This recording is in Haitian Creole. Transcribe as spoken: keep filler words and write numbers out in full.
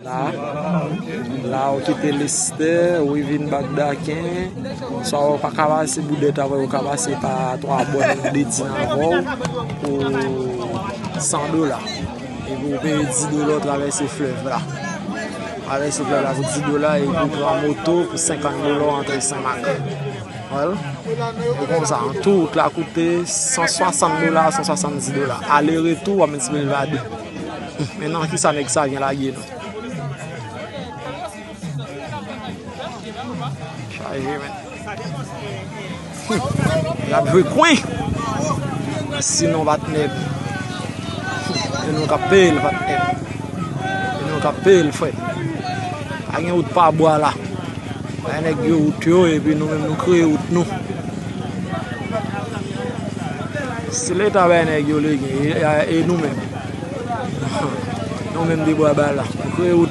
La, la ou kite Lestè, ou vin Bagdaken, swa ou pa ka pase Boudèt avè, ou ka pase pa Twabòn, Dedin avè w pou san dola. Epi ou peye dis dola, ou travèse flèv la. Travèse flèv la pou dis dola, epi ou pran moto pou senkant dola, ou antre Senmak. Wè l? E konsa, an tou, wout la koute san swasant dola, san swasanndis dola. Ale retou, w ap miltipliye l pa de. Men nan kisa nèg sa gen lage nou? Chaje, men. Y ap jwe kwen. Sinon, patnè. E nou k ap peye l, patnè. E nou k ap peye l, frè. Pa gen wout pa bwa la. Bay nèg yo wout yo, epi nou menm nou kreye wout nou. Si Leta bay nèg yo legen, e, e, e nou menm? Nou menm de bwa ba la. Nou kreye wout.